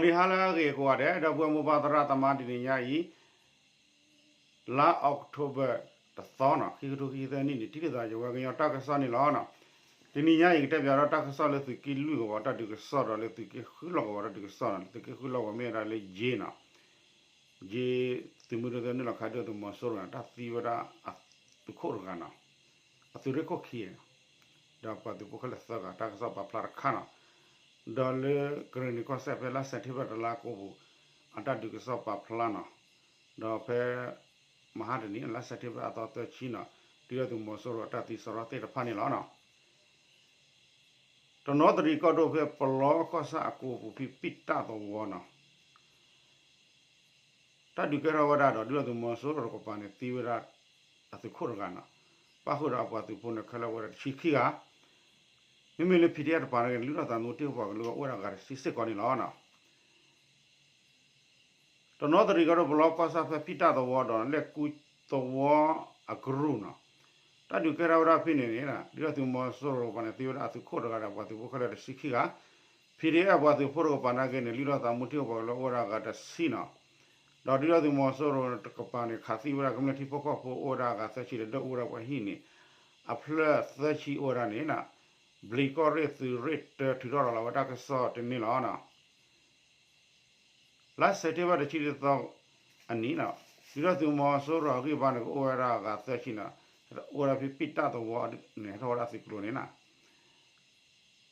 ဂီၤနံၤဟါလၢအဂ့ၤကိးဂၤဒဲး ဒီပုၢ်ဝဲၢ်မိၢ်ပၢ်သရၣ်သမါ တနံၤညါအံၤ လါ October တသီနီၤ ခံကထိခံဆံသၢနံၣ်န့ၣ် ထံၣ်လိာ်သးယဝဲကညီတၢ်ကစီၣ်န့ၣ်လီၤ. တနံၤညါအံၤ ကတဲပၠးဒီးတၢ်ကစီၣ်လၢသုးက့လွံၢ်ကဝီၤတၢ်ဒုးကစီၣ်ဒီးလၢသုးက့ဃုလီၢ်ကဝီၤတၢ်ဒုးကစီၣ်နီၤ သုးက့ဃုလီၢ်ကဝီၤမ့ၢ်ဝဲဒၣ်လၢယ့နီၤ ယ့ သုးမုၢ်ဒိၣ်သၢနုာ်လီၤခးဒုၣ်ဒါသုးမီၤစိရိၤန့ၣ် တၢ်သံဝဲဒၣ်အသုးခိၣ်တဂၤနီၤ အသုးရ့ၣ်ခိၣ်ခံ ဒီးပှၤသုးဖိခဲလၢာ်သၢဂၤ တၢ်ကစီၣ်ပာ်ဖျါတခါနီၤ ဒီးလၢကရ့ၣ်နံၤကီၢ်စဲၣ်ဖဲလါစဲးပထ့ဘၢၣ်တလါကိးပူၤ အတၢ်ဒုးကစီၣ်ပာ်ဖျါနီၤ ဒီးဖဲ မဟါတနံၤ လါစဲးပထ့ဘၢၣ်အသီသၢဆံနီၤ ဒုၣ်ဒါသုးမီၤစိရိၤအတၢ်သံစရီသ့ၣ်တဖၣ်န့ၣ်လီၤ. တနီသရံၣ်ကီၢ်ဒိၣ်ဖဲပလီကီၢ်ဆၣ်အကိပူၤဖဲပံၣ်တၢ်သဝီနီၤ တၢ်ဒုးကဲထီၣ်ဝဲဒၣ်ဒီး ဒုၣ်ဒါသုးမီၤစိရိၤတကပၤန့ၣ် သံဝဲဒၣ်အသုးခိၣ်တဂၤနီၤ ပၣ်ဃုာ်ဒီးအပှၤသုးဖိန့ၣ်ခဲလၢာ်အိၣ်ဝဲဒၣ်တဆံခံဂၤ မ့မ့ၢ်လၢ ပီၣ်ထံၣ်အဲၣ် တကပၤန့ၣ် လုၢ်ထီၣ်သးသမူထံဖိကီၢ်ဖိကလုာ်အိၣ်ဝဲဒၣ်ဂၤတဆံစ့ၢ်ကီးန့ၣ်လီၤ. တနီသရံၣ်ကီၢ်ဒိၣ်ပလီကီၢ်ဆၣ်ဖဲပံၣ်တၢ်သဝီဒီးလဲၣ်ကူသဝီအကရူၢ်နီၤ တၢ်ဒုးကဲထီၣ်ဝဲဒၣ်ဖဲန့ၣ်န့ၣ် ဒုၣ်ဒါသုးမီၤစိရိၤတကပၤန့ၣ် သံဝဲဒၣ်အသုးခိၣ်တဂၤဒီးပှၤသုးဖိခဲလၢာ်တဆံခံဂၤ ပီၣ်ထံၣ်အဲၣ် ပှၤသုးဖိတကပၤနာ်က့န့ၣ် လုၢ်ထီၣ်သးသမူထံဖိကီၢ်ဖိကလုာ်အိၣ်ဝဲဒၣ်ဂၤတဆံနီၤ ဒီးဒုၣ်ဒါသုးမီၤစိရိၤတကပၤန့ၣ် ခးသံဝဲဒၣ်ကမျၢၢ်ထံဖိကီၢ်ဖိအိၣ်ဝဲဒၣ်ဂၤသၢဆံဒီးဒုးအိၣ်ဝဲဒၣ်ပှၤဟံၣ်န့ၣ် အဖျၢၣ်သၢဆံအိၣ်ဝဲဒၣ်န့ၣ် ဘျံးကီၢ်ရ့ၣ်သုးရ့ၣ်တၢ ထုးထီၣ်လီၤဝဲတၢ်ကစီၣ်တန့ၢ်လီၤ. လါစဲးပထ့ဘၢၣ်တဆံတသီအနံၤနီၤ ဒုၣ်ဒါသုးမီၤစိရိၤအဂံၢ်ဘါန့ၣ် ကအိၣ်ဝဲဒၣ်ဂၤသၢဆံနီၤ အိၣ်ဝဲဒၣ်ဖဲပံၣ်တၢ်သဝီန့ၣ် ဟဲထီၣ်ဝဲဒၣ်သုးကျိၤန့ၣ်နီၤ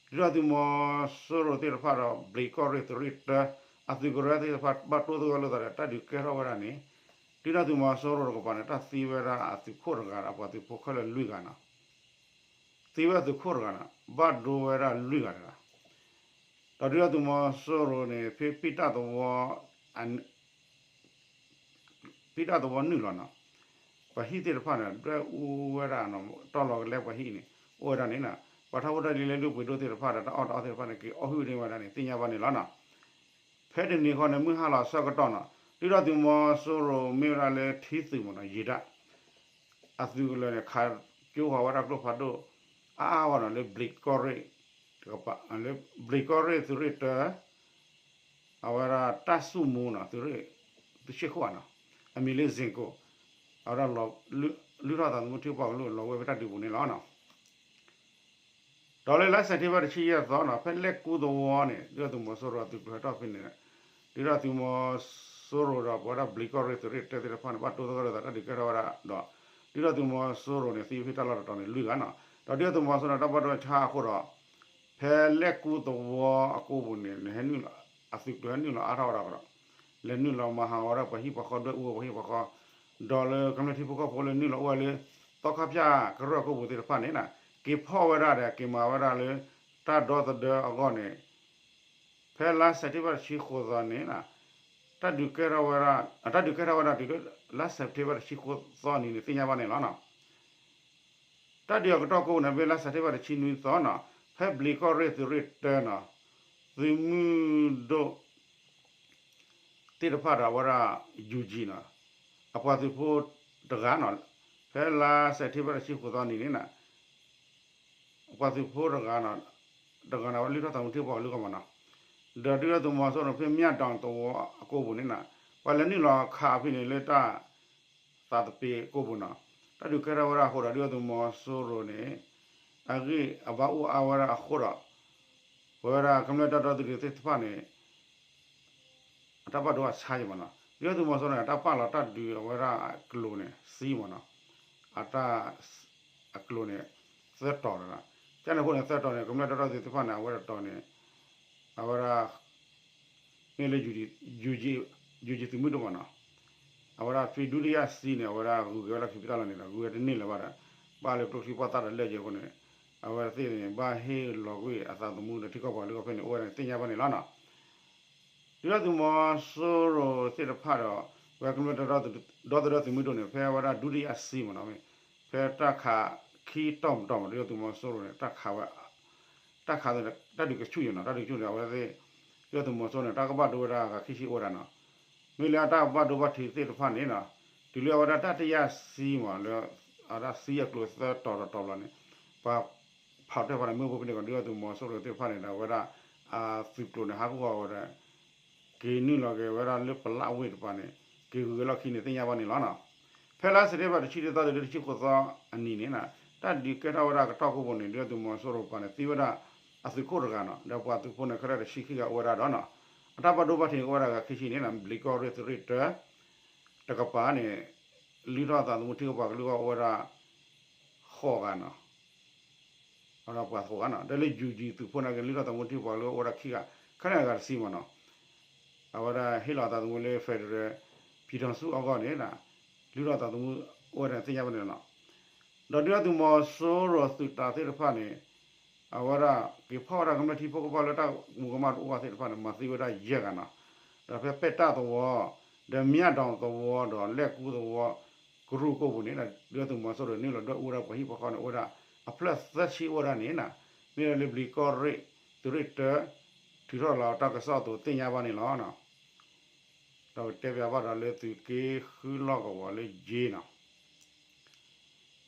ဒုၣ်ဒါသုးမီၤစိရိၤသ့ၣ်တဖၣ်ဒီး ဘျံးကီၢ်ရ့ၣ်သုးရ့ၣ်တၢ အသုးကရၢသ့ၣ်တဖၣ် ဘၣ်တိသဂၢၢ်လိာ်သးဒီးတၢ်ဒုးကဲထီၣ်ဝဲဒၣ်န့ၣ် ဒုၣ်ဒါသုးမီၤစိရိၤတကပၤန့ၣ် တၢ်သံဝဲဒၣ်အသုးခိၣ်တဂၤဒီးပှၤသုးဖိခဲလၢာ်လွံၢ်ဂၤနီၤ သံဝဲအသုးခိၣ်တဂၤနီၤ ဘၣ်ဒိဝဲဒၣ်လွံၢ်ဂၤတဂၤ ဒီးဒုၣ်ဒါသုးမီၤစိရိၤန့ၣ် ဖဲပံၣ်တၢ်သဝီ ပံၣ်တၢ်သဝီနုာ်လီၤနီၤ ပှၤဟံၣ်သ့ၣ်တဖၣ်န့ၣ် ဒွဲၣ်အူဝဲဒၣ်နီၤ တီၢ်လီၤကလဲပှၤဟံၣ်န့ၣ် အိၣ်ဝဲဒၣ်န့ၣ်နီၤ ပှၤထီဘိတၢ်လံၤလၢဒူပှ့ၤဒိၣ်သ့ၣ်တဖၣ်ဒီးတၢ်အီၣ်တၢ်အီသ့ၣ်တဖၣ်န့ၣ် က့ၤအီၣ်ဟုၣ်န့ၢ်ဝဲဒၣ်န့ၣ် သ့ၣ်ညါဘၣ်န့ၣ်လီၤနီၤ ဖဲတနံၤဃီန့ၣ် မုၢ်ဟါလီၤအဆၢကတီၢ်နီၤ ဒုၣ်ဒါသုးမီၤစိရိၤမ့ၢ်ဝဲဒၣ်လၢထံသုးမ့ၢ်နီၤ ယံၤဒၣ် အသုးကလၢၤန့ၣ် ခးကၠိဃီၤဝဲဒၣ်ကျိဖးဒိၣ် အါအါဂီၢ်နီၤ လၢဘျံးကီၢ်ရ့ၣ် လၢဘျံးကီၢ်ရ့ၣ်သုးရ့ၣ်တၢ အဝဲဒၣ်တၢ်ဆူၣ်မူနီၤ သုးရ့ၣ် သုးဆ့ၣ်ခိၣ်ဧါနီၤ အမံၤလၢ စ့ၣ်ကိၣ် အဝဲဒၣ် လုၢ်ထီၣ်သးသမူထံဖိကီၢ်ဖိကလုာ်လီၤဝဲဖဲတၢ်ဒုးပူၤန့ၣ်လီၤနီၤ ဒီးလၢလါစဲးပထ့ဘၢၣ်တဆံယဲၢ်သီနီၤ ဖဲလဲၣ်ကူသဝီန့ၣ် ဒုၣ်ဒါသုးမီၤစိရိၤအသုးကျိၤဟဲထီၣ်ဖဲန့ၣ် ဒုၣ်ဒါသုးမီၤစိရိၤဒီးပဝဲဒၣ်ဘျံးကီၢ်ရ့ၣ်သုးရ့ၣ်တၢသ့ၣ်တဖၣ်န့ၣ် ဘၣ်တိသဂၢၢ်လိာ်သးတၢ်ဒုးကဲထီၣ်ဝဲဒၣ်ဒီး ဒုၣ်ဒါသုးမီၤစိရိၤန့ၣ် သံဖဲတၢ်လီၢ်တတီၤန့ၣ်လွံၢ်ဂၤနီၤ ဒီးဒုၣ်ဒါသုးမီၤစိရိၤန့ၣ် တၢ်ဘၣ်ဒိဆါအဃိဒီး ဖဲလဲၣ်ကူသဝီအကိပူၤန့ၣ် နဟဲနုာ်လီၤ အသုးကျိၤဟဲနုာ်လီၤအါထီၣ်ဝဲဒၣ်ကဒီး လဲၤနုာ်လီၤမၤဟးဂီၤဝဲဒၣ်ပှၤဟံၣ်ပှၤဃီဒွဲၣ်အူဝဲပှၤဟံၣ်ပှၤဃီ ဒီးလၢကမျၢၢ်ထံဖိကီၢ်ဖိလၢနုာ်လီၤအိၣ်ဝဲလၢ သီခါဖၠၣ်ကရၢၢ်အကိပူၤသ့ၣ်တဖၣ်န့ၣ် က့ၤဖီၣ်ဝဲဒၣ်ဒီးက့ၤမၤဝဲဒၣ်လၢ တၢ်ဒီသဒၢအဂီၢ်န့ၣ် ဖဲလါစဲးပထ့ဘၢၣ်တဆံဃိးသီန့ၣ် တၢ်ဒုးကဲထီၣ်ဝဲဒၣ် တၢ်ဒုးကဲထီၣ်ဝဲဒၣ်တုၤလၢ လါစဲးပထ့ဘၢၣ်တဆံဃိးသီနံၤန့ၣ် သ့ၣ်ညါဘၣ်န့ၣ်လီၤနီၤ တၢ်ဒုးအကတီၢ်ကိးန့ၣ် ဖဲလါစဲးပထ့ဘၢၣ်တဆံနွံသီနီၤ ဖဲဘျံးကီၢ်ရ့ၣ်သုးရ့ၣ်တၢနီၤ သုးမုၢ်ဒိၣ် သ့ၣ်တဖၣ်ဒီးအဝဲဒၣ် ယူၣ်ကၠံနီၤ အပှၤသုးဖိတဂၤနီၤ ဖဲလါစဲးပထ့ဘၢၣ်တဆံဃိးသီနံၤန့ၣ်နီၤ အပှၤသုးဖိတဂၤနီၤ တဂၤန့ၣ် အဝဲလုၢ်ထီၣ်သးသမူထံဖိကီၢ်ဖိကလုာ်မ့ၢ်နီၤ ဒီးဒုၣ်ဒါသုးမီၤစိရိၤန့ၣ် ဖဲမၠၣ်ဒွးသဝီအကိပူၤန့ၣ်နီၤ ပှၤလဲၤနုာ်လီၤခးဖဲန့ၣ်လၢတၢ် သးသပ့ၤကိပူၤနီၤ တၢ်ဒုးကဲထီၣ်ဝဲဒၣ်အဃိဒီး ဒုၣ်ဒါသုးမီၤစိရိၤန့ၣ် အဂံၢ်အဘါအိၣ်အါဝဲဒၣ်အဃိဒီး ပဝဲဒၣ်ကမျၢၢ်တၢ်ဒီသဒၢသ့ၣ်တဖၣ်န့ၣ် အတၢ်ဘၣ်ဒိဘၣ်ဆါယံၤမ့ၢ်နီၤ ဒုၣ်ဒါသုးမီၤစိရိၤန့ၣ် အတၢ်ပာ်လီၤတၢ်ဒုးအဝဲဒၣ်အကျိၤန့ၣ် စံမ့ၢ်နီၤ အတၢ် အကျိၤန့ၣ် သၢတီၤလီၤ ကန့ၣ်အဃိန့ၣ် သၢတီၤန့ၣ် ကမျၢၢ်တၢ်ဒီသဒၢသ့ၣ်တဖၣ်န့ၣ် အဝဲတတီၤန့ၣ် အဝဲဒၣ် မ့ၢ်လၢ ယူၣ်ကၠံသုးမုၢ်ဒိၣ်မ့ၢ်နီၤ အဝဲဒၣ်ဖဲဒုတိယစံန့ၣ် အဝဲဒၣ်ဂုၤက့ၤဝဲဒၣ်ခံဖံးတၢ်လီၤန့ၣ်ဒီး ဂုၤဝဲတန့ၢ်လၢၤဘၣ်ဒီး ဘၣ်လၢကျိချံပှၢ်သၣ်ဒီးလၢာ်က့ၤအဃိန့ၣ် အဝဲသ့ၣ်န့ၣ် ဘၣ်ဟ့ၣ်လီၤကွံာ်အသးသမူဒီးထံကီၢ်ပှၤကလုာ်အဂီၢ်ဖဲန့ၣ် အိၣ်ဝဲဒၣ်န့ၣ်သ့ၣ်ညါဘၣ်န့ၣ်လီၤနီၤ ဒုၣ်ဒါသုးမီၤစိရိၤသ့ၣ်တဖၣ်ဒီး ဝဲကမျၢၢ်တၢ်ဒီသဒၢသုးမုၢ်ဒိၣ်န့ၣ် ဖဲဝဲဒၣ်ဒုတိယစံမ့ၢ်နီၤ ဖဲတၢ်ခးခံတီၢ်မတီၢ်မ့ၢ် ဒုၣ်ဒါသုးမီၤစိရိၤန့ၣ် တၢ်ခးဝဲ တၢ်ခး တၢ်ဒုးကဆူၣ်ယံၤနီၤ တၢ်ဒုးကဆူၣ်န့ၣ် အဝဲသ့ၣ် ဒုၣ်ဒါသုးမီၤစိရိၤန့ၣ် တၢ်ကဘၣ်ဒိဝဲဒၣ်ဂၤခံဆံအိၣ်ဝဲဒၣ်နီၤ မ့ၢ်လၢအတၢ်ဘၣ်ဒိဘၣ်ထံးသ့ၣ်တဖၣ်န့ၣ်နီၤ တုၤလၢအဝဲဒၣ်တၢ်တယၢ်စံမ့ၢ်လၢ အဝဲဒၣ်စံအကျိၤသၢတီၤတတီၤဘျီန့ၣ် ပှၤဖးထီၣ်ဖဲန့ၣ် မ့ၣ်ပိၢ်ဖဲန့ၣ်ကီး ဒုၣ်ဒါသုးမီၤစိရိၤသ့ၣ်တဖၣ်န့ၣ်ဒီး အဝဲဒၣ် အသုးကျိၤန့ၣ် ဟးဂူာ်ဟးဂီၤဝဲဒီး က့ၤနုာ်လီၤက့ၤဝဲဒၣ်လၢပလၣ်ဝ့ၢ်တပၤန့ၣ် က့ၤဂုၤဝဲလီၢ်ခံန့ၣ် သ့ၣ်ညါဘၣ်န့ၣ်လီၤနီၤ. ဖဲလါစဲးပထ့ဘၢၣ်တဆံတသီတုၤလၢတဆံဃိးသီအနံၤန့ၣ် တၢ်ဒုးကဲထီၣ်ဝဲဒၣ်ကတီၢ်ကိးပူၤန့ၣ် ဒုၣ်ဒါသုးမီၤစိရိၤတကပၤန့ၣ် သံဝဲဒၣ်အသုးခိၣ်တဂၤနီၤ, ဒီးပှၤသုးဖိန့ၣ် ခဲလၢာ်တဆံခံဂၤအိၣ်ဝဲဒၣ်ဒီးနီၤ, အတၢ်ဘၣ်ဒိဘၣ်ထံးန့ၣ် အိၣ်ဝဲဒၣ်ဂၤခံဆံန့ၣ် ဘျံးကီၢ်ရ့ၣ်သုးရ့ၣ်တၢ တကပၤန့ၣ် လုၢ်ထီၣ်သးသမူထံကပၤကလုၢ်ဂီၢ်အိၣ်ဝဲဒၣ် ဃိးဂၤနီၤ, ဒီးပှၤဃိးဂၤနီၤ, ဒီးလၢ ယူၣ်ကၠံၣ် သုးဖိန့ၣ်က့ၤ လုၢ်ထီၣ်သးသမူထံကပၤကလုၢ်ဂီၢ်အိၣ်ဝဲဒၣ်ခံဂၤ, ခဲလၢာ်အဂၤတဆံမ့ၢ်နီၤ. အဝဲဒၣ်ဟ့ၣ်လီၤသးသမူလၢ federal ပံၤထီၣ်ဆူအဂီၢ်န့ၣ် လုၢ်ထီၣ်သးသမူအိၣ်ဝဲဒၣ်သ့ၣ်ညါဘၣ်န့ၣ်လီၤ. ဒီးဒုၣ်ဒါသုးမီၤစိရိၤသုးတၢ်သ့ၣ်တဖၣ်န့ၣ် အဝဲဒၣ်က့ၤဖီၣ်ဝဲဒၣ်ကမျၢၢ်ထံဖိကီၢ်ဖိလၢတၢ်မူကမၣ်တအိၣ်ဘၣ်သ့ၣ်တဖၣ်န့ၣ် မၤသံဝဲဒၣ်ယဲၢ်ဂၤနီၤ, ဒီးဖဲပဲၣ်တၢ်သဝီ, ဒီးမၠၣ်ဒီးသဝီ, ဒီးလဲၣ်ကူသဝီ, ကရူၢ်ကိၣ်ပူၤန့ၣ် ဒုၣ်ဒါသုးမီၤစိရိၤန့ၣ် နုာ်လီၤဒွဲၣ်အူဝဲဒၣ်ပှၤဟံၣ်ပှၤဃီန့ၣ် အိၣ်ဝဲဒၣ်အဖျၢၣ်သၢဆံအိၣ်ဝဲဒၣ်န့ၣ် မ့ၢ်ဝဲဒၣ်လၢဘျံးကီၢ်ရ့ၣ်သုးရ့ၣ်တၢ ထုးထီၣ်လီၤတၢ်ကစီၣ်အသိးသ့ၣ်ညါဘၣ်န့ၣ်လီၤ. ဒီးကတဲပၠးဘၣ်ဒီးလၢသုးက့ဃုလီၢ်ကဝီၤလၢယ့နီၤ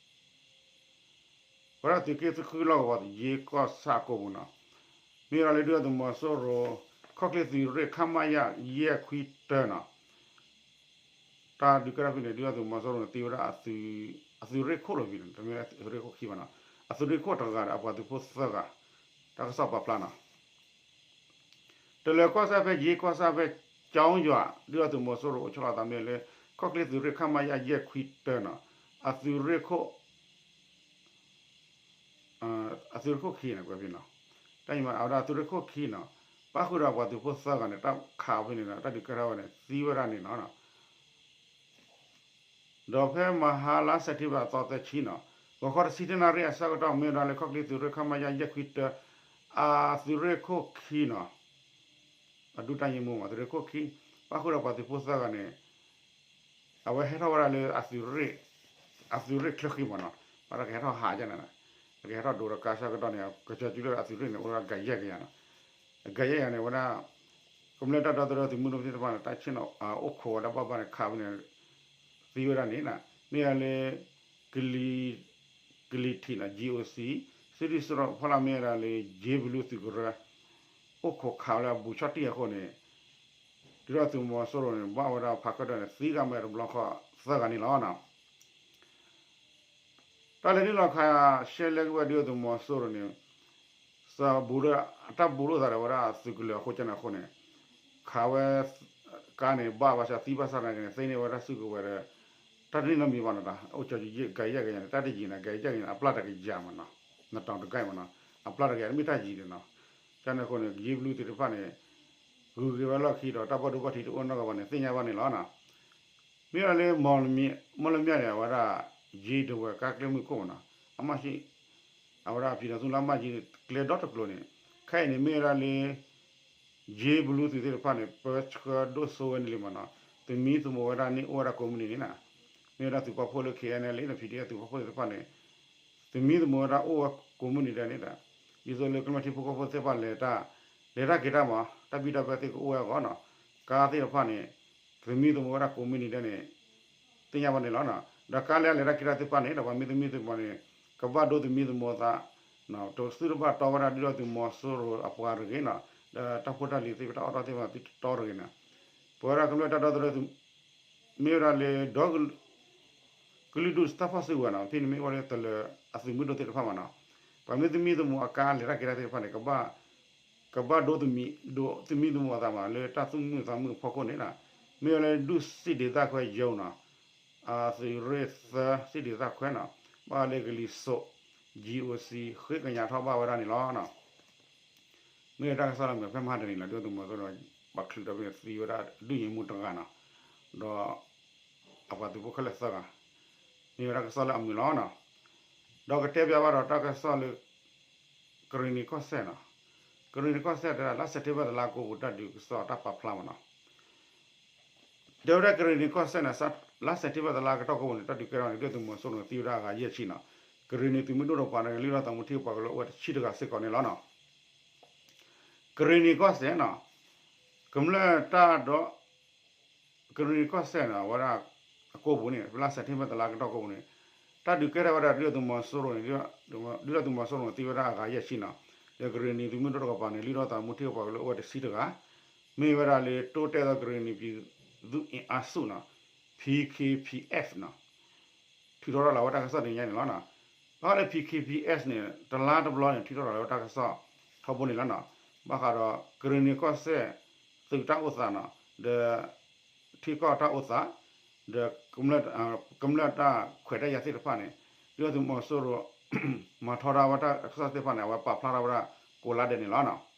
ဝဲဒၣ်သုးက့ဃုလီၢ်ကဝီၤယ့ကီၢ်ဆၣ်ကိၣ်ပူၤနီၤ, မ့ၢ်ဝဲဒၣ်လၢဒုၣ်ဒါသုးမီၤစိရိၤ ခီၣ်ချ့သုးရ့ၣ် ခမရ ယဲၢ်ခွံတၢနီၤ, တၢ်ဒုးကဲထီၣ်ဖဲန့ၣ် ဒုၣ်ဒါသုးမီၤစိရိၤန့ၣ် သံဝဲဒၣ်အသုးရ့ၣ်ခိၣ်လီၤဝံၤန့ၣ် တမ့ၢ်အသုးရ့ၣ်ခိၣ်ခံဘၣ်နီၤ, အသုးရ့ၣ်ခိၣ်တဂၤဒီးအပှၤသုးဖိသၢဂၤ, တၢ်ကစီၣ်ပာ်ဖျါနီၤ တလၢၤကီၢ်စဲၣ်ဖဲယ့ကီၢ်ဆၣ်ဖဲကၠီယွၤ ဒုၣ်ဒါသုးမီၤစိရိၤအိၣ်ဆီလီၤသးမ့ၢ်လၢ ခီၣ်ချ့သုးရ့ၣ် ခမရ ယဲၢ်ခွံတၢနီၤ, အသုးရ့ၣ်ခိၣ် အသုးရ့ၣ်ခိၣ်ခံန့ၣ် ကွဲးဖဲနီၤ, တၢ်အံၤမ့ၢ်အဝဲဒၣ်သုးရ့ၣ်ခိၣ်ခံနီၤ, ပၣ်ဃုာ်ဒီးပှၤသုးဖိသၢဂၤန့ၣ် တၢ်ခးဖဲန့ၣ်ဒီး တၢ်ဒုးကဲထီၣ်ဝဲန့ၣ် သံဝဲဒၣ်န့ၣ်လီၤ. ဒီးဖဲမဟါလါစဲးပထ့ဘၢၣ်အသီသၢဆံနီၤ, ဂီၤခီတဆံတနၣ်ရံၣ်အဆၢကတီၢ် မ့ၢ်ဝဲဒၣ်လၢခီၣ်ချ့သုးရ့ၣ် ခမရ ယဲၢ်ခွံတၢ အသုးရ့ၣ်ခိၣ်ခံနီၤ, အဒူၣ်တၢ်ယ့မူမး သုးရ့ၣ်ခိၣ်ခံ ပၣ်ဃုာ်ဒီးပှၤသုးဖိသၢဂၤန့ၣ် အဝဲဟဲထီၣ်ဝဲဒၣ်လၢ အသုးရ့ၣ်ချၢဃံမးနီၤ, ဘၣ်ဒီးကဟဲထီၣ်ဟးကန့ၣ်, ကဟဲထီၣ်ဒိးဒီးကါဆၢကတီၢ်န့ၣ် ကစၢ်စုလၢအသုးရ့ၣ်န့ၣ် အိၣ်ဝဲဒၣ်ဂၤယဲၢ်ကယၤနီၤ, ဂၤယဲၢ်ကယၤန့ၣ် ဝဲဒၣ် ကမျၢၢ်တၢ်ဒီသဒၢသုးမုၢ်ဒိၣ်သ့ၣ်တဖၣ်န့ၣ် တၢ်ဆ့ၣ်နီၤ အိၣ်ခိးဝဲဒၣ်ဘၣ်ဘၣ်န့ၣ် ခးဝဲန့ၣ် သံဝဲဒၣ်န့ၣ်, မ့ၢ်ဝဲဒၣ်လၢ ကလံၤထံးနီၤ GOC စံဒုၣ်စရီဖီလာ်မ့ၢ်ဝဲဒၣ်လၢ ယ့ဘလူသုးကရၢ အိၣ်ခိးခးဝဲလၢအဘူးဆီၣ်တံၢ်အဃိန့ၣ် ဒုၣ်ဒါသုးမီၤစိရိၤန့ၣ် ဘၣ်ဝဲဒၣ်ဖးကတၢၢ်န့ၣ် သံဂၤမ့ၢ်တဘျီဃီသၢဂၤန့ၣ်လီၤ. တၢ်လဲၤနုာ်လီၤခးရှဲလဲက့ၤဝဲဒုၣ်ဒါသုးမီၤစိရိၤန့ၣ် စဘူးလၢ တၢ်ဘူးလိာ်သးဒီးဝဲဒၣ်သုးကလၢၤအဃိကန့ၣ်အဃိန့ၣ် ခးဝဲ ကါန့ၣ် ဘၣ်ဘၣ်ဆၣ်သံဘၣ်ဆၣ်နာ်က့န့ၣ် သ့န့ၢ်ဝဲဒၣ်စုကဝဲၤဒီး တၢ်တန့ၢ်နီတမံၤဘၣ်နီၤ, အိၣ်ကၠီၤကယဲၢ်ကယၤန့ၣ် တၢ်တယံၤန့ၣ် ကယဲၢ်ကယၤန့ၣ် အပျၢ်တကယၤမးနီၤ, နတီၤတကဲမးနီၤ, အပျၢ်တကယၤတမ့ၢ်တၢ်ယံၤန့ၣ်နီၤ, ကန့ၣ်အဃိန့ၣ် ယ့ဘလူသုးသ့ၣ်တဖၣ်န့ၣ် ဂုၤက့ၤဝဲလီၢ်ခံဒီး တၢ်ဘၣ်ဒိဘၣ်ထံးတအိၣ်နီတဂၤဘၣ်န့ၣ် သ့ၣ်ညါဘၣ်န့ၣ်လီၤ. မ့ၢ်ဝဲဒၣ်လၢ မီၢ်လမၠဲၣ်န့ၣ် အဝဲဒၣ် ယ့ဒဝဲၢ်ကါကျဲမုၢ်ခိၣ်မးနီၤ, အမၢၢ်ဆ့ အဝဲဒၣ်ပံၤနီၤသူလၢအမၢၢ်ယ့ကျဲဒီတကျိၤန့ၣ် ခဲအံၤန့ၣ်မ့ၢ်ဝဲဒၣ်လၢ ယ့ဘလူသုးသ့ၣ်တဖၣ်န့ၣ် ပၢဆှၢဒိၣ်စိဝဲန့ၣ်လံမးနီၤ, သမံသမိးဝဲဒၣ်န့ၣ်အိၣ်ဝဲဒၣ်ကိးမုၢ်နံၤန့ၣ်နီၤ, မ့ၢ်ဝဲဒၣ်သုးပာ်ဖှိၣ်လၢ KNLA န့ၣ် PDF သုးပာ်ဖှိၣ်သ့ၣ်တဖၣ်န့ၣ် သမံသမိးဝဲဒၣ်အိၣ်ဝဲကိးမုၢ်နံၤဒဲးန့ၣ်ဒီး ဒ်သိးလၢကမျၢၢ်ထံဖိကီၢ်ဖိသ့ၣ်တဖၣ်လဲၤတၢ် လဲၤတၢ်က့ၤတၢ်မး တၢ်ဘံၣ်တၢ်ဘၢသ့ၣ်ကအိၣ်ဝဲအဂီၢ်နီၤ, ကါသ့ၣ်တဖၣ်န့ၣ် သမံသမိးဝဲဒၣ်ကိးမုၢ်နံၤဒဲးန့ၣ် သ့ၣ်ညါဘၣ်န့ၣ်လီၤ. ဒီးကါလၢအလဲၤတၢ်က့ၤတၢ်သ့ၣ်တဖၣ်န့ၣ် ဒီးပှၤမ့ၢ်သမံသမိးန့ၣ် ကဘၣ်ဒိသမံသမိးသး တသုတဘၣ်တီဝဲဒၣ်ဒုၣ်ဒါသုးမီၤစိရိၤအပှၤတဂ့ၤနီၤ, ဒီးတၢ်ဖိတၢ်လံၤသ့ၣ်တဖၣ်တၢ်အီၣ်တၢ်အီသ့ၣ်တဖၣ်သုတတီတဂ့ၤနီၤ, ပဝဲဒၣ်ကမျၢၢ်တၢ်ဒီသဒၢသုး မ့ၢ်ဝဲဒၣ်လၢဒီ ကလုာ်ဒူၣ်တၢ်ဖီၣ်စုကဝဲၤနီၤ, ဖဲန့ၣ်မ့ၢ်အိၣ်လၢတလၢအသုးမုၢ်ဒိၣ်သ့ၣ်တဖၣ်မးနီၤ, ပှၤမ့ၢ်သမံသမိးအကါလဲၤတၢ်က့ၤတၢ်သ့ၣ်တဖၣ်န့ၣ် ကဘၣ်ဒိသမံ ဒိသမံသမိးအသးမး လၢတၢ်သူၣ်မုာ်သးမုာ်အဖီခိၣ်န့ၣ်နီၤ, မ့ၢ်ဝဲလၢဒုၣ်စံၣ်ဒ့ၣ်သၣ်ခွဲယိၤနီၤ, အသုးရ့ၣ်သၢစံၣ်ဒ့ၣ်သၣ်ခွဲနီၤ, ဘၣ်လၢကလံၤစိး GOC ဃ့ကညးထီၣ်ဘၣ်ဝဲဒၣ်န့ၣ်လီၤ. မ့ၢ်တၢ်ကစီၣ်လၢမုာ်ဖဲမဟါတနံၤလီၤ, ဒုၣ်ဒါသုးမီၤစိရိၤ ပှၤချုးဒီးဖဲန့ၣ်သံဝဲဒၣ်ဒုၣ်ယ့မူတဂၤနီၤ, ဒီးအပှၤသုးဖိခဲလၢာ်သၢဂၤ, မ့ၢ်ဝဲဒၣ်ကစီၣ်လၢအမုာ်လီၤနီၤ, ဒီးကတဲပၠးဘၣ်ဒီးတၢ်ကစီၣ်လၢ ကရ့ၣ်နံၤကီၢ်စဲၣ်နီၤ, ကရ့ၣ်နံၤကီၢ်စဲၣ်တဲဒၣ် လါစဲးပထ့ဘၢၣ်တလါကိးပူၤ တၢ်ဒုးကစီၣ်တၢ်ပာ်ဖျါမးနီၤ တဲဝဲဒၣ်ကရ့ၣ်နံၤကီၢ်စဲၣ်န့ၣ် လါစဲးပထ့ဘၢၣ်တလါကတီၢ်ကိးပူၤန့ၣ် တၢ်ဒုးကဲထီၣ်န့ၣ် ဒုၣ်ဒါသုးမီၤစိရိၤန့ၣ် သံဝဲဒၣ်အဂၤယဲၢ်ဆံနီၤ, ကရ့ၣ်နံၤသုးမုၢ်ဒိၣ်တကပၤန့ၣ် လုၢ်ထီၣ်သးမူထံကပၤကလုာ်အိၣ်ဝဲတဆံတဂၤစ့ၢ်ကီးန့ၣ်လီၤနီၤ. ကရ့ၣ်နံၤကီၢ်စဲၣ်နီၤ, ကမျၢၢ်တၢ်ဒီ ကရ့ၣ်နံၤကီၢ်စဲၣ်န့ၣ် အဝဲဒၣ် အကိာ်ပူၤန့ၣ် ဖဲလါစဲးပထ့ဘၢၣ်တလါကတီၢ်ကိးပူၤန့ၣ် တၢ်ဒုးကဲထီၣ်ဝဲဒၣ်ဒုၣ်ဒါသုးမီၤစိရိၤန့ၣ် ဒုၣ်ဒါသုးမီၤစိရိၤန့ၣ် သံဝဲဒၣ်အဂၤယဲၢ်ဆံနီၤ, ဒီးကရ့ၣ်နံၤသုးမုၢ်ဒိၣ်တကပၤန့ၣ် လုၢ်ထီၣ်သးမူထံကပၤကလုာ်အိၣ်ဝဲတဆံတဂၤ, မ့ၢ်ဝဲဒၣ်လၢ တိုးတက်သော ကရင်နီပြည်သူ့အင်အားစုနီၤ, P K P F နီၤ, ထုးထီၣ်ထီၣ်လီၤဝဲတၢ်ကစီၣ်တနံၤညါန့ၣ်လီၤနီၤ. ဘၣ်ဃးလၢ P K P F န့ၣ် တလါတဘျီန့ၣ် ထုးထီၣ်ထီၣ်လီၤဝဲတၢ်ကစီၣ်ထီဘိန့ၣ်လီၤနီၤ. ဘၣ်ဃးဒီး ကရင်နီကီၢ်စဲၣ် သုးတၢ်အိၣ်သးနီၤ, ဒီး ထံကီၢ်တၢ်အိၣ်သး, ဒီး ကမျၢၢ်တၢ်ခွဲးတၢ်ယာ်သ့ၣ်တဖၣ်န့ၣ် ဒုၣ်ဒါသုးမီၤစိရိၤ မၤထီဒါဝဲတၢ်ကစီၣ်သ့ၣ်တဖၣ်န့ၣ် အဝဲပာ်ဖျါထီၣ်ဝဲဒၣ်ကိးလါဒဲးန့ၣ်လီၤနီၤ.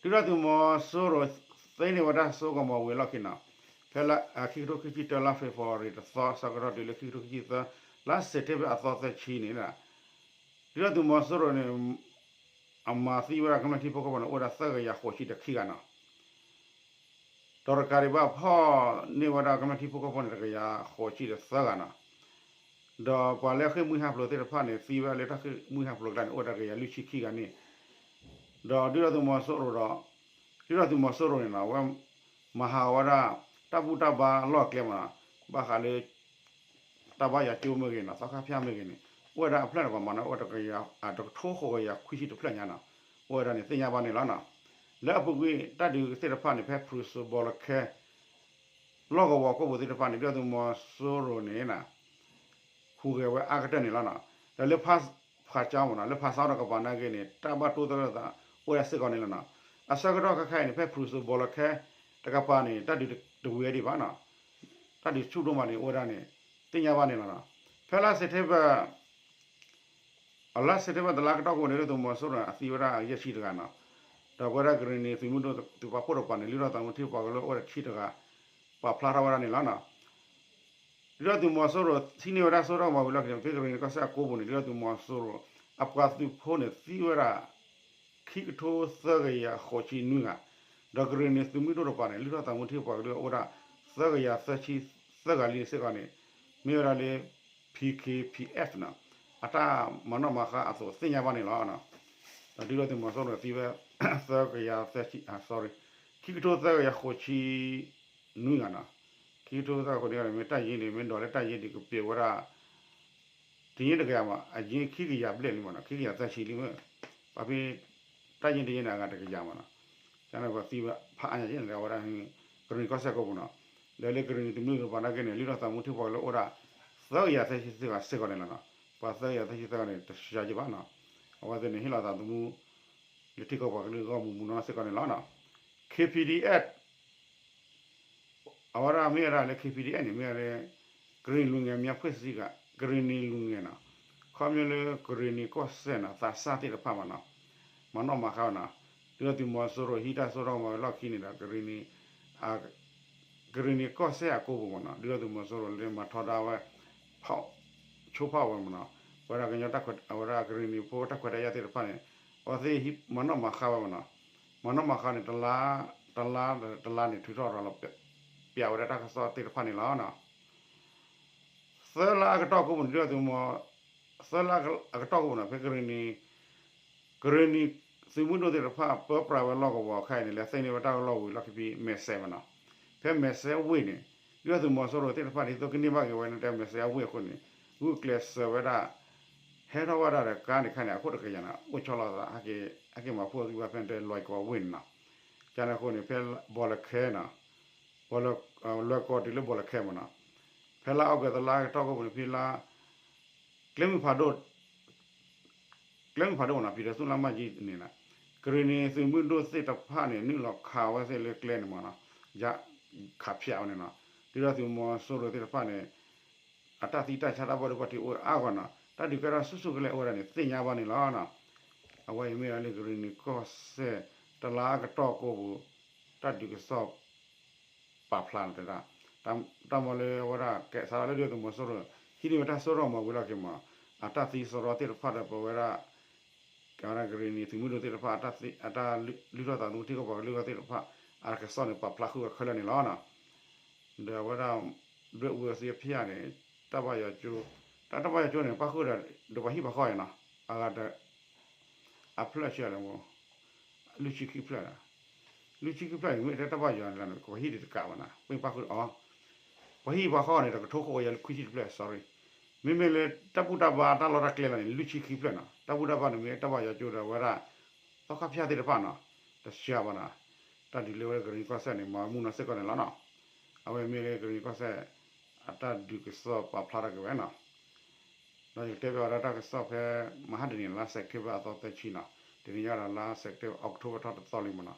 ဒုၣ်ဒါသုးမီၤစိရိၤ သ့န့ၢ်ဝဲဒၣ်စိကမီၤဝံၤအလီၢ်ခံနီၤ, ဖဲလါ ခံကထိခံဆံတၢ လါ February တသီ ဆၢကတီၢ်တုၤလၢ ခံကထိခံဆံသၢ လါ September အသီသၢဆံန့ၣ် ဒုၣ်ဒါသုးမီၤစိရိၤန့ၣ် အမၤသံဝဲဒၣ်ကမျၢၢ်ထံဖိကီၢ်ဖိန့ၣ် အိၣ်ဝဲဒၣ်သၢကယၤဃိးဆံဒီးခံဂၤနီၤ. ဒီးတကးဒံးဘၣ် ဖီၣ်န့ၢ်ဝဲဒၣ်ကမျၢၢ်ထံဖိကီၢ်ဖိန့ၣ် တကယၤဃိးဆံဒီးသၢဂၤနီၤ. ဒီးပှၤလၢအဃ့ၢ်မှံဟးဖျိးသ့ၣ်တဖၣ်န့ၣ် သံဝဲဒၣ်လၢတၢ်ဃ့ၢ်မှံဟးဖျိးအကျါန့ၣ် အိၣ်ဝဲဒၣ်တကယၤလွံၢ်ဆံခံဂၤန့ၣ်, ဒီးဒုၣ်ဒါသုးမီၤစိရိၤဒီး ဒုၣ်ဒါသုးမီၤစိရိၤန့ၣ်နီၤ အဝဲ မၤဟးဂီၤဝဲဒၣ် တၢ်ဘူၣ်တၢ်ဘါအလီၢ်အကျဲမးနီၤ, ဘၣ်ဃးလၢ တၢ်ဘါယွၤကၠိမ့ၢ်ဂ့ၤနီၤ သီခါဖၠၣ်မ့ၢ်ဂ့ၤန့ၣ် အိၣ်ဝဲဒၣ်အဖျၢၣ်န့ၣ် ပှၤမၤန့ၣ် အိၣ်ဝဲဒၣ်တကယၤ တကထိဃိးကယၤခွံဆံတဖျၢၣ်ညါနီၤ, အိၣ်ဝဲဒၣ်န့ၣ်သ့ၣ်ညါဘၣ်န့ၣ်လီၤနီၤ. လၢအပူၤကွံာ်တၢ်ဒုးသ့ၣ်တဖၣ်န့ၣ် ဖဲဖရူစိၤဘီလၢခဲ လီၢ်ကဝီၤကိၣ်ပူၤသ့ၣ်တဖၣ်န့ၣ် ဒုၣ်ဒါသုးမီၤစိရိၤန့ၣ် ဟူးဂဲၤဝဲအါကတၢၢ်န့ၣ်လီၤနီၤ. ဒီးလၢ ဖးဆါမးနီၤ လၢဖးဆါတကပၤနာ်က့န့ၣ် တၢ်ဘၣ်တိၢ်သရၣ်သးအိၣ်ဝဲဒၣ်စ့ၢ်ကီးန့ၣ်လီၤနီၤ. အဆၢကတီၢ်ခဲခါအံၤန့ၣ် ဖဲဖရူစိၤဘီလၢခဲ တကပၤန့ၣ် တၢ်ဒုးတဝံၤဒံးဘၣ်နီၤ, တၢ်ဒုးဆူၣ်ဒိၣ်မးန့ၣ် အိၣ်ဝဲဒၣ်န့ၣ် သ့ၣ်ညါဘၣ်န့ၣ်လီၤနီၤ. ဖဲလါ September အလါ September တလါကတီၢ်ကိးန့ၣ် ဒုၣ်ဒါသုးမီၤစိရိၤန့ၣ် အသံဝဲဒၣ်ယဲၢ်ဆံတဂၤနီၤ, ဒီးပဝဲဒၣ်ကရံၣ်နံၤသုးမုၢ်ဒိၣ်သုးပာ်ဖှိၣ်တကပၤန့ၣ် လုၢ်ထီၣ်သးမူထံပှၤကလုာ်အိၣ်ဝဲဒၣ်တဆံတဂၤ ပာ်ဖျါထီၣ်ဝဲဒၣ်န့ၣ်လီၤနီၤ. ဒုၣ်ဒါသုးမီၤစိရိၤ ထံၣ်န့ၢ်ဝဲဒၣ်စိတၢ်ကမၤဝံၤလီၢ်ခံန့ၣ် ဖဲကရံၣ်နံၤကီၢ်စဲၣ်အကိပူၤန့ၣ် ဒုၣ်ဒါသုးမီၤစိရိၤ အပှၤသုးဖိန့ၣ် သံဝဲဒၣ် ခံကထိသၢကယၤဃိးဆံနွံဂၤ, ဒီးကရံၣ်နံၤသုးမုၢ်ဒိၣ်တကပၤန့ၣ် လုၢ်ထီၣ်သးမူထံပှၤကလုာ်အိၣ်ဝဲဒၣ် သၢကယၤသၢဆံသၢဂၤလံစ့ၢ်ကီးန့ၣ် မ့ၢ်ဝဲဒၣ်လၢ P K P F နီၤ အတၢ်မၤနီၣ်မၤဃါအသိးသ့ၣ်ညါဘၣ်န့ၣ်လီၤ. ဒီးဒုၣ်ဒါသုးမီၤစိရိၤသံဝဲ သၢကယၤသၢဆံ sorry ခံကထိသၢကယၤဃိးဆံ နွံဂၤနီၤ, ခံကထိသၢကယၤဃိးဆံနွံဂၤန့ၣ် မ့ၢ်တၢ်ယ့န့ၣ် မ့ၢ်ဒိးလၢတၢ်ယ့ဒံးကပ့ၤဝဲဒၣ် တယ့တကယၤမး အယ့ခံကယၤဘျဲၣ်လံမးနီၤ, ခံကယၤသၢဆံလံမ့ၢ်, ပှၤဖဲ တၢ်ယ့တယ့န့ၣ်အဂၤတကယၤမးနီၤ, ကန့ၣ်ပှၤသံဝဲဖးအါညါယ့န့ၣ် အဝဲဒၣ် ကရံၣ်နံၤကီၢ်စဲၣ်ကိပူၤနီၤ, ဒီးလၢကရံၣ်နံၤသုးမုၢ်ဒိၣ်တကပၤနာ်က့န့ၣ် လုၢ်ထီၣ်သးမူထံပှၤကလုာ်အိၣ်ဒၣ် သၢကယၤသၢဆံသၢဂၤစ့ၢ်ကီးန့ၣ်လီၤနီၤ, ပှၤသၢကယၤသၢဆံသၢဂၤန့ၣ် တဆါယံဘၣ်နီၤ, အဝဲသ့ၣ်န့ၣ် ဟ့ၣ်လီၤသးသမူ လၢထံကီၢ်ပှၤကလုာ်ဂီၢ်မူးမူးနီၢ်နီၢ်စ့ၢ်ကီးန့ၣ်လီၤနီၤ, K P D F အဝဲဒၣ်မ့ၢ်ဝဲဒၣ်လၢ K P D F န့ၣ် မ့ၢ်ဝဲဒၣ်လၢ ကရံၣ်နံၤလူငယ်များအဖွဲ့အစည်း ကရံၣ်နံၤလူငယ်နီၤ, ခီဖျိလၢကရံၣ်နံၤကီၢ်စဲၣ်နီၤ သးစၢ်သ့ၣ်တဖၣ်မးနီၤ, မၤနီၣ်မၤဃါဝဲနီၤ, ဒုၣ်ဒါသုးမီၤစိရိၤဟံးတၢ်စိတၢ်ကမီၤဝဲလီၢ်ခံန့ၣ်ဒီး ကရံၣ်နံၤ ကရံၣ်နံၤကီၢ်စဲၣ်အကိပူၤမးနီၤ, ဒုၣ်ဒါသုးမီၤစိရိၤလၢမၤထီဒါဝဲ ဖီၣ် ဆိဖၣ်ဝဲမးနီၤ, ပဝဲဒၣ်ကညီတၢ်ခွဲး အဝဲဒၣ်ကရံၣ်နံၤဖိတၢ်ခွဲးတၢ်ယာ်သ့ၣ်တဖၣ်န့ၣ် အဝဲသ့ၣ်မၤနီၣ်မၤဃါဝဲမးနီၤ, မၤနီၣ်မၤဃါန့ၣ် တလါ တလါ တလါန့ၣ် ထုးထီၣ်ရၤလီၤ ပျးဝဲဒၣ်တၢ်ကစီၣ်သ့ၣ်တဖၣ်န့ၣ်လီၤနီၤ. သၢလါအကတီၢ်ကိပူၤန့ၣ် ဒုၣ်ဒါသုးမီၤ သၢလါအကတီၢ်ကိပူၤန့ၣ် ဖဲကရံၣ်နံၤ ကရံၣ်နံၤသုးမုၢ်ဒိၣ်သ့ၣ်တဖၣ် ပၢပြးဝဲလီၢ်ကဝီၤခဲအံၤန့ၣ် လဲၤသ့န့ၢ်ဝဲတၢ်လီၢ်ဝံၤလီၢ်ခံဖဲမဲာ်စဲးမးနီၤ, ဖဲမဲာ်စဲးဝ့ၢ်န့ၣ် ဒုၣ်ဒါသုးမီၤစိရိၤသ့ၣ်တဖၣ်ဒ်သိးကန့ၢ်ဘၣ်က့ၤဝဲန့ၣ် တဲမဲာ်စဲးအဝ့ၢ်အဃိန့ၣ် ဂုာ်ကျဲးစၢးဝဲဒၣ် ဟဲထီၣ်ဝဲဒၣ်ဒီးကါန့ၣ်ခါန့ၣ် အခိၣ်တကယၤနီၤ အိၣ်ဆီလီၤသး ဟဲက့ၤမၤဖှိၣ်အဂံၢ်ဘါဖဲန့ၣ်တဲလွဲၢ်ကီၢ်ဝ့ၢ်န့ၣ်နီၤ, ကန့ၣ်အဃိန့ၣ် ဖဲဘီလၢခဲနီၤ ဘီလၢကီၢ်တုၤလၢဘီလၢခဲမးနီၤ, ဖဲလါအီကူးသလါကတီၢ်ကိပူၤန့ၣ် ဖဲလါ ကျဲမုၢ်ဖးဒိၣ် ကျဲမုၢ်ဖးဒိၣ်မးနီၤ ဖံးဒီးသူလါမၢ်ကၠံန့ၣ်နီၤ, ကရံၣ်နံၤသုးမုၢ်ဒိၣ်သ့ၣ်တဖၣ်န့ၣ် နုာ်လီၤခးဝဲသ့ၣ်လၢကျဲန့ၣ်မးနီၤ, ယခးဖၠးဝဲန့ၣ်နီၤ, ဒုၣ်ဒါသုးမီၤစိရိၤသ့ၣ်တဖၣ်န့ၣ် အတၢ်သံတၢ်ဆါတၢ်ဘၣ်ဒိဘၣ်ထံးအိၣ်အါဂီၢ်နီၤ, တၢ်ဒုးကဲထီၣ်ဆူၣ်ဆူၣ်ကလဲာ်အိၣ်ဝဲဒၣ်န့ၣ် သ့ၣ်ညါဘၣ်န့ၣ်လီၤနီၤ, အဝဲအံၤမ့ၢ်ဝဲလၢကရံၣ်နံၤကီၢ်စဲၣ် တလါကတီၢ်ကိပူၤ တၢ်ဒုးကစီၣ် ပာ်ဖျါလီၤတဲဒၣ်, တၢ်မၤလၢအဝဲဒၣ်ကဲစးထီၣ်လၢဒုၣ်ဒါသုးမီၤစိရိၤ ဟံးန့ၢ်ဝဲတၢ်စိတၢ်ကမီၤဝံၤလီၢ်ခံမး, အတၢ်သံစရီသ့ၣ်တဖၣ်ဒီးပဝဲဒၣ် ကဝဲဒၣ်ကရံၣ်နံၤသုးမုၢ်ဒိၣ်သ့ၣ်တဖၣ် အတၢ်လုၢ်ထီၣ်သးသမူထံကီၢ်ပှၤကလုာ်ဂီၢ်သ့ၣ်တဖၣ် အတၢ်ကစီၣ်န့ၣ် ပာ်ဖျါဃုာ်အီၤခဲလၢာ်န့ၣ်လီၤနီၤ. ဒီးအဝဲဒၣ် ဒွဲၣ်အူအသံအဖျၢၣ်န့ၣ် တၢ်ဘၣ်ယွၤကၠိ, တၢ်တၢ်ဘၣ်ယွၤကၠိန့ၣ် ပၣ်ဃုာ်ဒီး ဒီးပှၤဟံၣ်ပှၤဃီအံၤနီၤ, အဂၤတ အဖျၢၣ်ဆံးလဲၣ်မး, လွံၢ်ဆံခံဖျၢၣ်လီၤ. လွံၢ်ဆံခံဖျၢၣ်အံၤ မ့ၢ်တဲတၢ်ဘၣ်ယွၤန့ၣ်လီၤန့ၣ် ပှၤဟံၣ်ဒံးတကးဘၣ်နီၤ, ပှၤပၣ်ဃုာ်ဒီးအီၤ, ပှၤဟံၣ်ပှၤဃီန့ၣ် တကထိဃိးကယၤခွံဆံတဖျၢၣ် sorry, မ့မ့ၢ်လၢတၢ်ဘူၣ်တၢ်ဘါတၢ်လီၢ်တၢ်ကျဲလီၤန့ၣ် လွံၢ်ဆံခံဖျၢၣ်နီၤ, တၢ်ဘူၣ်တၢ်ဘါန့ၣ် မ့ၢ်တၢ်ဘၣ်ယွၤကၠိဒီးဝဲဒၣ် သီခါဖၠၣ်သ့ၣ်တဖၣ်နီၤ, တစှၤဘၣ်နီၤ, တၢ်ဒုးလၢဝဲကရံၣ်ကီၢ်စဲၣ်န့ၣ် မၤမူနီၤစ့ၢ်ကီးန့ၣ်လီၤနီၤ. အဝဲမ့ၢ်လၢကရံၣ်ကီၢ်စဲၣ် အတၢ်ဒုးကစီၣ်ပာ်ဖျါထီၣ်က့ၤဝဲနီၤ. ဒီးယကတဲဘၣ်ဝဲဒၣ်တၢ်ကစီၣ်ဖဲ မဟါတနံၤ လါ September အသီသၢဆံနီၤ, တနံၤညါဒီးလါ September October ထီၣ်တသီလံမ့ၢ်နီၤ,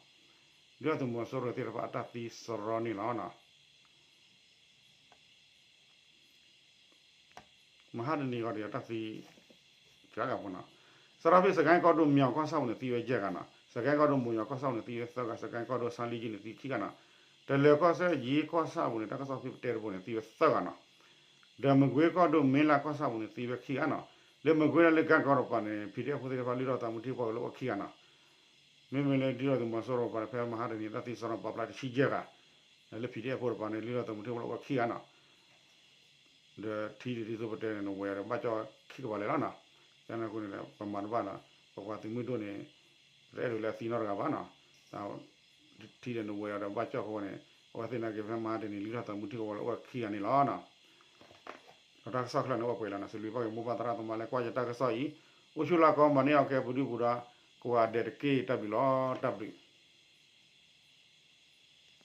ဒုၣ်ဒါသုးမီၤစိရိၤသ့ၣ်တဖၣ်အတၢ်သံစရီန့ၣ်လီၤနီၤ. မဟါတနံၤဂီၤဒီးတၢ်သံ ကဂၤဖိနီၤ, စးထီၣ်ဖဲစကဲကီၢ်ဒိၣ်မၠီၤကီၢ်ဆၣ်ပူၤန့ၣ်သံဝဲယဲၢ်ဂၤနီၤ, စကဲကီၢ်ဒိၣ်မိၢ်ယီၤကီၢ်ဆၣ်ပူၤန့ၣ်သံဝဲသၢဂၤ, စကဲကီၢ်ဒိၣ်ဆါလံကၠံန့ၣ်သံခံဂၤနီၤ, တလၢၤကီၢ်စဲၣ်ယ့ကီၢ်ဆၣ်ပူၤန့ၣ် တၢ်ကစီၣ်ဖဲပတဲတဘိန့ၣ်သံဝဲသၢဂၤနီၤ, ဒီးမကွ့ကီၢ်ဒိၣ်မ့လးကီၢ်ဆၣ်ပူၤန့ၣ်သံဝဲခံဂၤနီၤ, လၢမကွ့ဒီးလၢကၣ်ကီတကပၤန့ၣ် ဖံးဒ့ၣ်ဖိသ့ၣ်တဖၣ်လုၢ်ထီၣ်သးမူထံကပီၤကလၢအိၣ်ခံဂၤနီၤ. မ့မ့ၢ်လၢဒုၣ်ဒါသုးမီၤစိရိၤတကပၤန့ၣ် ဖဲမဟါတနံၤတၢ်သံစရီပာ်ဖျါတဆံယဲၢ်ဂၤ, လၢဖံးဒ့ၣ်ဖိတကပၤန့ၣ် လုၢ်ထီၣ်သးမူထံကပီၤလၢအိၣ်ခံဂၤနီၤ. ဒီးထံဒ်သိးပတဲန့ၣ် နဝဲဒီးဘၣ်ကၠီၣ်ခံကပၤလဲၣ်လီၤနီၤ. ကန့ၣ်အဃိန့ၣ် ပမၤတဘၣ်နီၤ, ပပှၤသုးမုၢ်ဒိၣ်န့ၣ် တအဲၣ်ဒိးလၢအသံနီတဂၤဘၣ်နီၤ. ထံဒီးနဝဲဒီးဘၣ်ကၠီၣ်အဃိန့ၣ် အဝဲသ့ၣ်နာ်က့ၤဖဲမဟါတနံၤ လုၢ်ထီၣ်သးမူထံကပီၤလၢအိၣ်ခံဂၤန့ၣ်လီၤနီၤ. ဒီးတၢ်ကစီၣ်ခဲလၢာ်န့ၣ်အိၣ်ပှဲၤလီၤနီၤ, စံးဘျုးဘၣ်က့ၤမိၢ်ပၢ်သရၣ်သမါလၢကွၢ်ယတၢ်ကစီၣ်အံၤ, အိၣ်ဆူၣ်လၢကီမၤန့ၢ်အီၤကဲပဒုၣ်ပဒါ ကိးဂၤဒဲးတက့ၢ်. တၢ်ဘျုးလီၤ, တၢ်ဘျုး.